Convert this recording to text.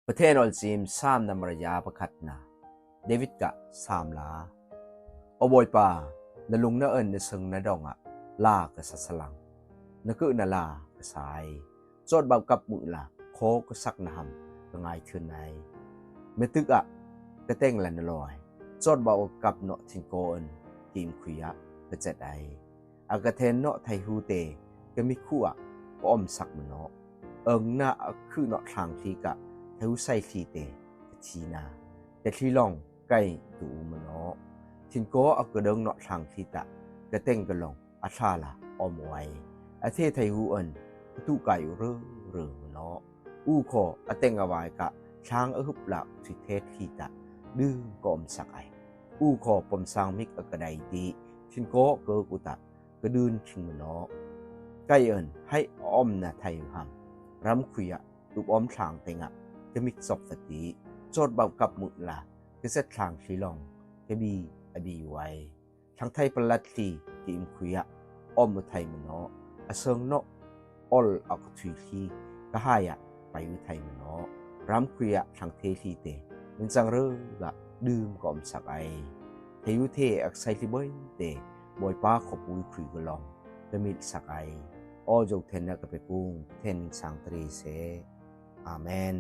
ປະເທນອອລຈີມ ຊາມນຳມາຣະຍາປະຄັດນາ ເດວິດກະຊາມລາ ອອບອຍປາ ນະລຸງນະເອິນນະເຊິ່ງນະດອງອະ ລາກະສັດສະລັງ ນະກຶນະລາກະສາຍ ຈອດບາວກັບມືລາ ໂຄກະສັກນະຫຳ ກະງາຍເທີນໄນ ແມ່ຕຶກອະ ກະແຕ່ງລະນະລອຍ ຈອດບາວກັບເນາະ ທິນໂກເອິນ ກິມຄຸຍອະ ກະແຈດໄອ ອາກະແທນເນາະ ໄທຫູເຕ ກະມິດຄູອະ ກະອອມສັກມະເນາະ ເອິງນະອະຄືເນາະ ທາງທີກະ ໄທຫູໄຊທີເຕ ກະທີນາ ແຕ່ທີລອງ ໄກ່ຕູອູມະເນາະ ທິນໂກອະກະເດິງເນາະ ທາງທີຕະ ກະແຕ່ງກະລອງ ອາທາລາ ອອມໄວ ອາເທໄທຫູເອິນ ປະຕູກາຍອຸເຣີເຣີມະເນາະ ອູຄໍ ອາແຕ່ງອາວາຍກະ ທາງອະຫຶບລາ ທຸຍເທດທີຕະ ດື່ມກອມສັກໄອ ອູຄໍປອມສາງມິກອະກະໄດຕິ ທິນໂກເກີກຸຕະ ກະດື່ນທິງມະເນາະ ໄກ່ເອິນ ໄຫອອມນາໄທຫູຫຳ ຣຳຄຸຍອະ ຕູບອອມທາງແຕງອະ ກະມິກຊອກຟະຕິ ຈອດບາວກັບມືລາ ກະແຊດທາງທີລອງ ກະບີອະບີໄວ ທາງໄທປະລັດທີ ກະອິມຄຸຍອະ ອອມມະໄທມະເນາະ ອາເຊີງເນາະ ອອລອາກະທຸຍທີ ກະຫາຍອະ ໄປອຸໄທມະເນາະ ຣຳຄຸຍອະ ທາງເທທີເຕ ເປັນຈັ່ງເຣີກະ ດື່ມກອມສັກໄອ ໄທຫູເທ ອາໄຊລິເບີຍເຕ ບອຍປາ ຂໍປຸຍຄຸຍກະລອງ ກະມິດສັກໄອ ອອໂຢກແທນນະກະເປກຸງ ແທນນິງສາງຕະເຣເຊ ອາເມນ.